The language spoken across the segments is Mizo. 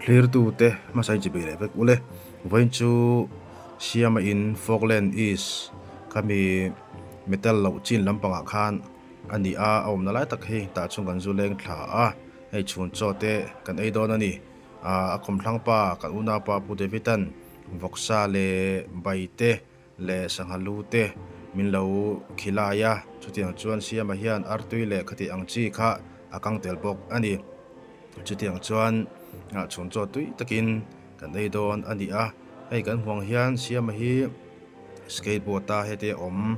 Thlirtute hmasa in chibei leh vek ule. Vawiin chu Siama in Falkland East khami metal loh chin lampangah khan a ni a, a awmna lai tak hi tah chhung kan zu leng thla a, hei chhun chaw te kan ei dawn a ni. A kawmthlang pa kan unaupa Pu David-a'n vawksa leh bai te leh sangha lu te min lo khilai a, chutiang chuan Siama hian artui leh khati ang chi kha a kang tel bawk a ni. Chutiang chuan chhun chaw tui takin kan ei dawn a ni a, hei kan hmuh ang hian Siama hi skateboard a heti a awm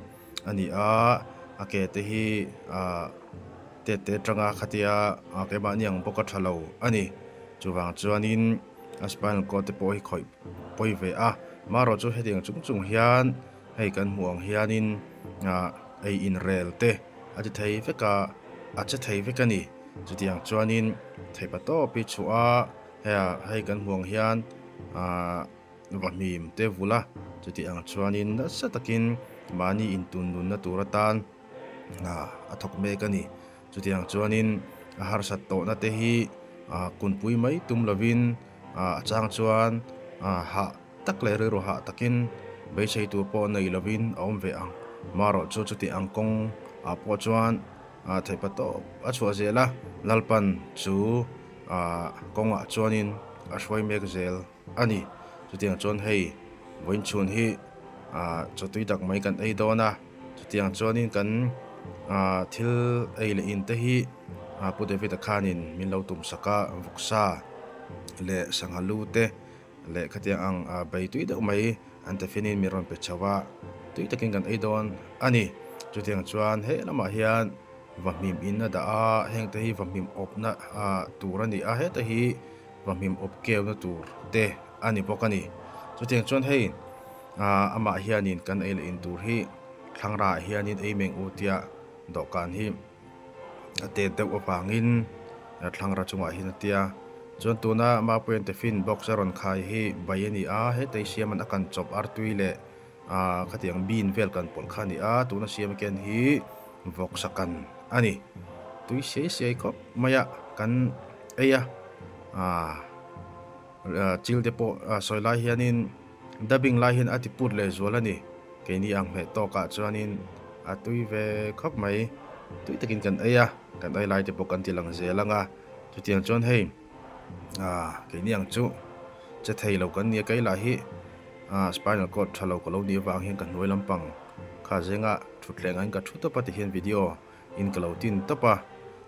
a ni a, a ke te hi ah tet te atanga khatia keimahni ang bawk a tha lo a ni. Chuvang chuanin. A spinal cord te pawh hi khawih pawi ve a, marawh chu hetiang chung chung hian hei kan hmuh ang hianin ah ei inrel te a ti thei vek a, a che thei vek a ni. Chutiang chuanin theipa tawp hi chhuah a, heia hei kan hmuh ang hian ah vahmim te vul a, chuti ang chuanin nasa takin mahni intun nunna tur atan ah a thawk mek a ni. Chutiang chuanin a harsat tawhna te hi kunpui mai tum lovin a chang chuan hah tak leh rilru hah takin beisei tur pawh nei lovin a awm ve ang. Marawh chu chuti ang kawng ah pawh chuan theihpa tawp a chhuah zel a, Lalpan chu kawngah chuanin a hruai mek zel a ni. Chutiang chuan hei vawiinchhun hi chawtui tak mai kan ei dawn a. Chutiang chuanin kan thil ei leh in te hi Pu David-a khanin min lo tum sak a, vawksa leh sangha lu te leh khatiang ang bei tui deuh mai an tefinin min rawn pe chho a, tui takin kan ei dawn a ni. Chutiang chuan he lamah hian vahmim in a dah a, heng te hi vahmim awpna tur a ni a, heta hi vahmim awp keuna tur te a ni bawk a ni. Chutiang chuan hei. Amah hianin kan ei leh in tur hi thlangra ah hianin ei meng u tia dawhkan hi a tet deuh avangin thlangra chungah hian a tia. Chuan tuna Mapuian tiffin box a rawn khai hi bai a ni a, hetei siaman a kan chawp artui leh khatiang bean vel kan pawlh kha a ni a, tuna siam ken hi vawksa kan a ni. Tui siai siai khawp mai a kan ei a. Chil te pawh sawi lai hianin dubbing lai hian a ti put leh zual a ni. Keini ang hmeh tawkah chuanin a tui ve khawp mai. Tui takin kan ei a, kan ei lai te pawh kan ti lang zel ang a. Chutiang chuan hei keini ang chu che thei lo kan nia kei lah hi spinal cord tha lo ka lo nih avang hian ka hnuai lampang kha zenga thutthleng ah hian ka thu tawp a ti hian video in ka lo tin tawp a.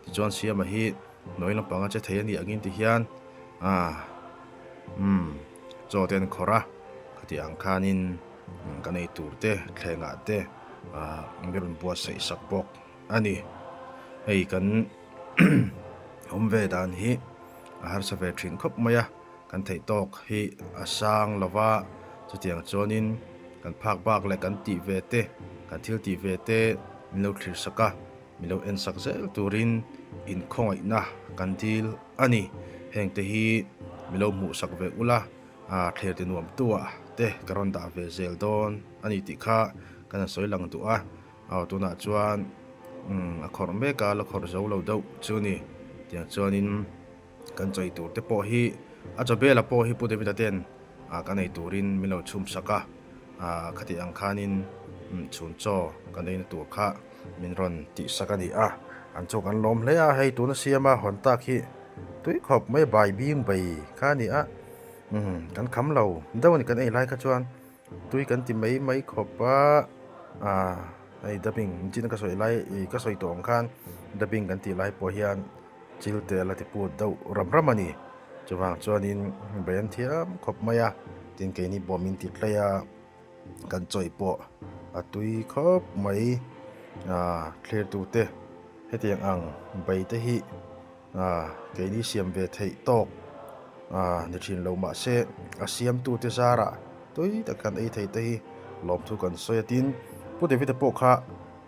Tichuan Siama hi hnuai lampang a che thei a nih angin ti hian ah umm chaw te an khawrh a, khati ang khanin kan ei tur te thlengah te ah min rawn buatsaih sak bawk a ni. Hei kan awm ve dan hi a harsa ve thin khawp mai a, kan theih tawk hi a sang lo va, chutiang chuanin kan phak bak leh kan tih ve te kan thil tih ve te min lo thlir sak a. Mi lo en sak zel turin inkhawngaihna kan dil a ni. Hengte hi mi lo hmuh sak ve ula, thler ti nuam tuah te ka rawn dah ve zel dawn a ni tih kha kan han sawi lang duh a. Aw tunah chuan a khawrh mek a, la khawrh zo lo deuh chu ni. Tiang chuanin kan chawi tur te pawh hi a chaw bela pawh hi Pu David-a ten kan ei turin min lo chhum sak a, khati ang khanin chhun chaw kan eina tur kha min rawn tih sak a ni a, an chu kan lawm hle a, hei tuna siama hawn tak hi tui khawp mai bai bing bai kha a ni a, kan kham lo deuh a ni kan ei lai kha chuan tui kan ti mai mai khawp a, hei dubbing chin ka sawi lai ka sawi tawh ang khan dubbing kan tih lai pawh hian chil te a la ti put deuh ram ram a ni, chuvang chuanin bai an thiam khawp mai a, tin keini pawh min ti tlai a. Kan chawi pawh a tui khawp mai ah thlirtute hetiang ang bai te hi ah keini siam ve theih tawk ah ni thin lo mahse a siamtute zarah tui tak kan ei thei te hi lawmthu kan sawi a tin Pu David-a pawh kha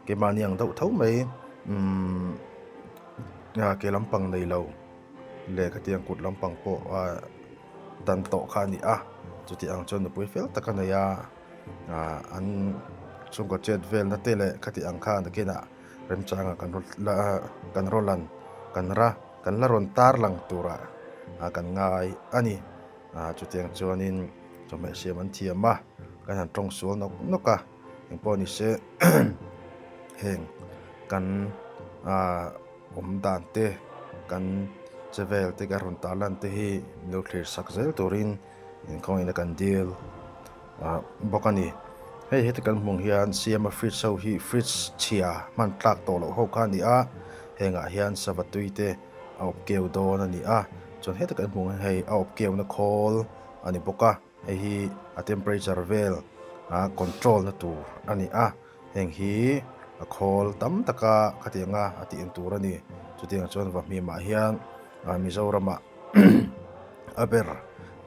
keimahni ang deuh tho mai umm ah ke lampang nei lo leh khatiang kut lampang pawh ah. Dan tawh kha a ni a, chuti ang chuan nupui fel tak a nei a, ah an chhungkaw chet velna te leh khati ang kha nakinah remchanga kan rawn la kan rawn lan kan ra kan la rawn tar lang turah kan ngai a ni. Chutiang chuanin chawhmeh siam an thiam a, kan han tawng sual nawk nawk a, engpawh ni se heng kan awm dan te kan che vel te kan rawn tar lan te hi min lo thlir sak zel turin inkhawngin a kan dil bawk a ni. Hei heti kan hmuh ang hian siama fridge ho hi fridge chhia hman tlak tawh loh ho kha a ni a, hengah hian sava tui te a awp keu dawn a ni a, chuan heta kan hmuh ang hian hei a awp keuna khawl a ni bawk a, hei hi a temperature vel ah control na tur a ni a, heng hi a khawl tam taka khatianga a tih ang tur a ni, chutiang chuan vahmim ah hian ah Mizoramah a ber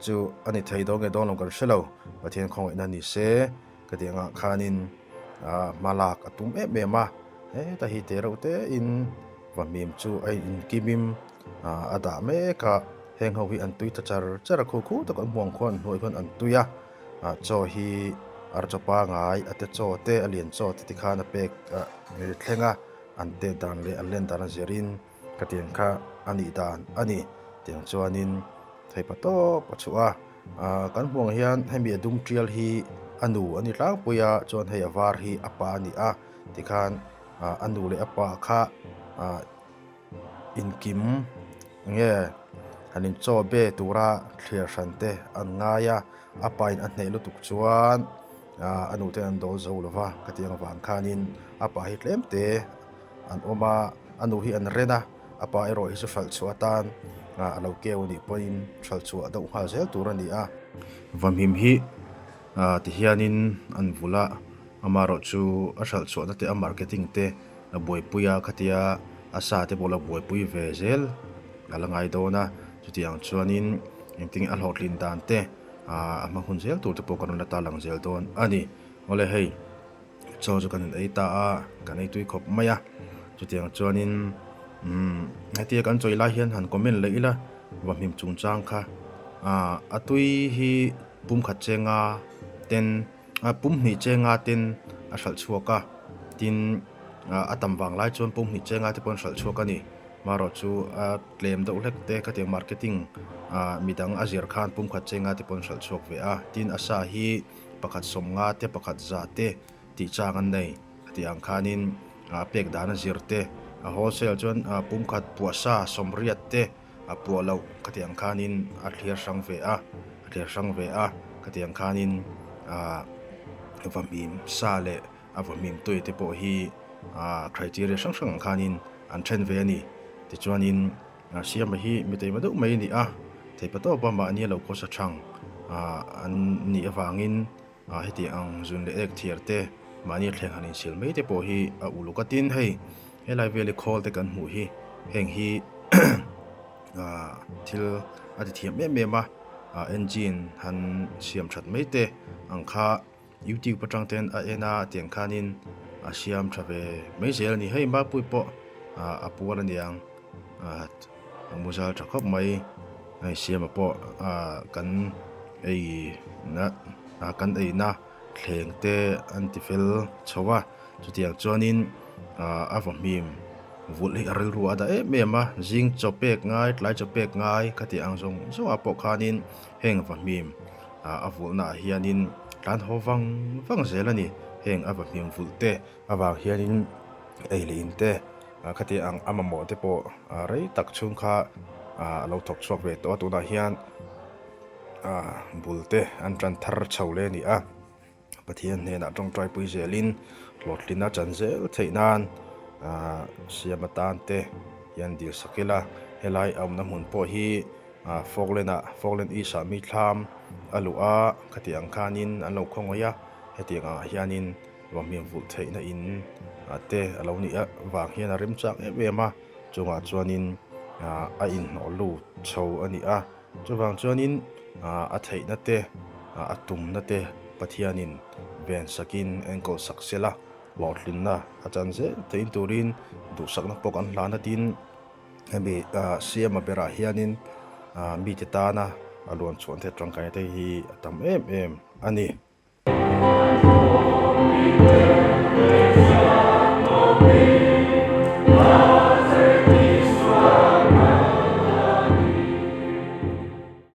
chu a ni thei dawn nge dawn lo kan hre lo, Pathian khawngaihna ni se ka tih angah khanin ah hma lak a tum em em a, heta hi te reuh te in vahmim chu a inkim ah a dah mek a, heng ho hi an tui ta char char a, khu khu tak an hmuang khuan an hnuai khuan an tui a, ah chaw hi ar chaw pangai a te chaw te a lian chaw te tikhan a pek ah thleng a, an tet dan leh an len dan a zirin. Ka tiang kha a nih dan a ni tiang chuanin theipa tawp a chhuah a ah kan hmuh ang hian hemi a dum tial hi a nu a ni tlangpui a chuan hei a var hi a pa a ni a tikhan ah a nu leh a pa kha ah inkim nge han in chaw be tura thliar hran te an ngai a a pa in a hneh lutuk chuan ah a nu te an dawl zo lova ka tiang avang khanin a pa hi tlem te. An awm a, a nu hi an ren a, a pa erawh hi chu hralh chhuah atan a lo keu anih pawhin hralh chhuah deuh nghal zel tur a ni a. Vahmim hi tihianin an vul a, amaherawh chu a hralh chhuahna te a marketing te a buaipui a, khatia a sa te pawh la buaipui ve zel a la ngai dawn a, chutiang chuanin engtin a hlawhtlin dan te a hma hun zel tur te pawh kan rawn la tarlang zel dawn a ni. Awle hei. Chaw chu kan ei ta a, kan ei tui khawp mai a, chutiang chuanin umm hetia kan chawi lai hian han comment leh ila vahmim chungchang kha ah a tui hi pum khat chenga ten ah pum hnih chenga ten a hralh chhuak a tin ah a tam vang lai chuan pum hnih chenga te pawh an hralh chhuak a ni marawh chu a tlem deuh hlek te khatiang marketing ah midang a zir khan pum khat chenga te pawh an hralh chhuak ve a tin a sa hi. Pakhat sawmnga te pakhat za te tih chang an nei a tih ang khanin ah pek dan a zir te a wholesale chuan ah pumkhat puahsa sawmriat te a puah loh ka tih ang khanin a thliar hrang ve a a thliar hrang ve a ka tih ang khanin ah vahmim sa leh a vahmim tui te pawh hi ah criteria hrang hrang ang khanin an then ve a ni tichuanin. Siama hi mi teima deuh mai a ni a, theipa tawpa mahni a lo khawsa thang an nih avangin heti ang zun leh ek thiar te mahni a thleng han insil mai te pawh hi a uluk a. Tin, hei helai vela khawl te kan hmuh hi heng hi thil a ti thiam em em a, engine han siam that mai te ang kha. Youtube atang ten a en a tiang khanin a siam tha ve mai zel a ni hei mapui pawh ah a puar a niang ah a mu zal tha khawp mai hei siama pawh ah kan ei na ah kan ei na thleng te an ti fel chho a chutiang chuanin ah a vahmim vulh hi a rilru a dah em em a zing chaw pek ngai tlai chaw pek ngai khatiang ang zawng zawng ah pawh khanin heng vahmim ah a vulhna ah hianin tlan haw vang vang zel a ni heng a vahmim vulh te avang hianin ei leh in te ah khati ang a mamawh te pawh ah rei tak chhung kha ah a lo thawk chhuak ve tawh a tunah hian ah bul te an tan thar chho leh a ni a. Pathian hnenah tawngtai pui zelin hlawhtlin a chan zel theih nan ah siam atan te hian dil sak ila helai a awmna hmun pawh hi ah Falkland ah Falkland East ah mi thlam a luh a khati ang khanin an lo khawngaih a hetiang angah hianin vahmim vulh theihna in ah te a lo nih avang hian a remchang em em a chungah chuanin ah a inhnawh lut chho a ni a. Chuvang chuanin a theihna te, a tumna te Pathianin ven sakin enkawl sak sela, hlawhtlinna a chan zel theih turin duhsakna pawh kan hlan a tin. Hemi siama berah hianin mite tana a luan chhuan te tangkaina te hi a tam em em a ni.